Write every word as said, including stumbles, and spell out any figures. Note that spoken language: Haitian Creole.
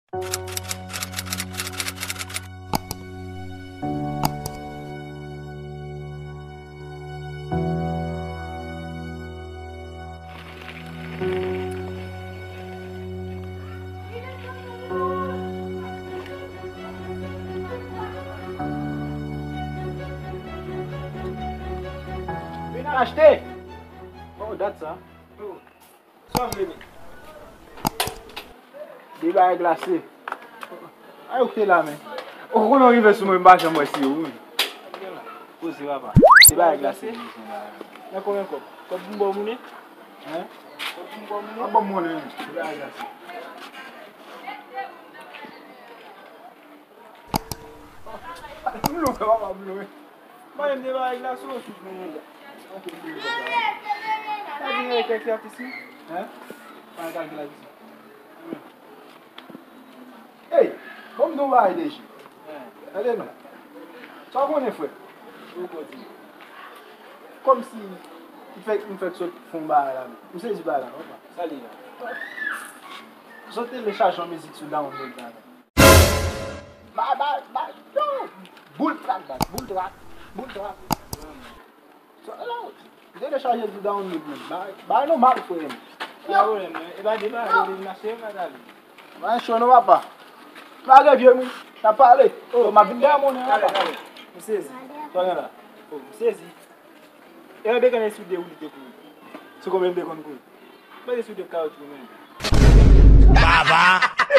Vin achte! Oh, dat sa. Sa vle di? De bagay glase. Ay, ou te la, men. Ou konnen w rive sou mwen, m pa janm wè si yo, wi. Koze, papa. De bagay glase. Nan konbyen kòb? Kòb pou m ba w monnen? Hen? Kòb pou m ba w monnen? Pa ban m monnen, men. De bagay glase. M lou, papa, m lou. Mwen menm te ba règ la sou resous mwen menm. Pa vin avèk kèk atis, non? Hen? Pa vin avèk kèk atis. Ey, bon, m di w bagay deja. Tande non. Sa w konnen, frè? Ou konnen. Kòmsi m fèk, m fèk sot fè yon bagay la. M sezi bagay la, papa. Sa li ye? Sot telechaje yon mizik sou download la. Ba, ba, ba, yo! Boul trak, baz, boul trak, boul trak. So, yo, m telechaje l sou download, men. Ba, ba, nòmal, frè m. Pa gen pwoblèm, men. E pa de bagay, yo vin mache, yo ka ale. Mwen cho non, papa. Lage vye moun, n ap pale. Oh, m ap vin dèyè moun, papa. Talè, talè. M sezi. Sa gen la? Oh, m sezi. E yon bekèn sou de ou li te kouri. Sou konbyen li te konn kouri? Mwen te sou de kawotchou, men. Baba!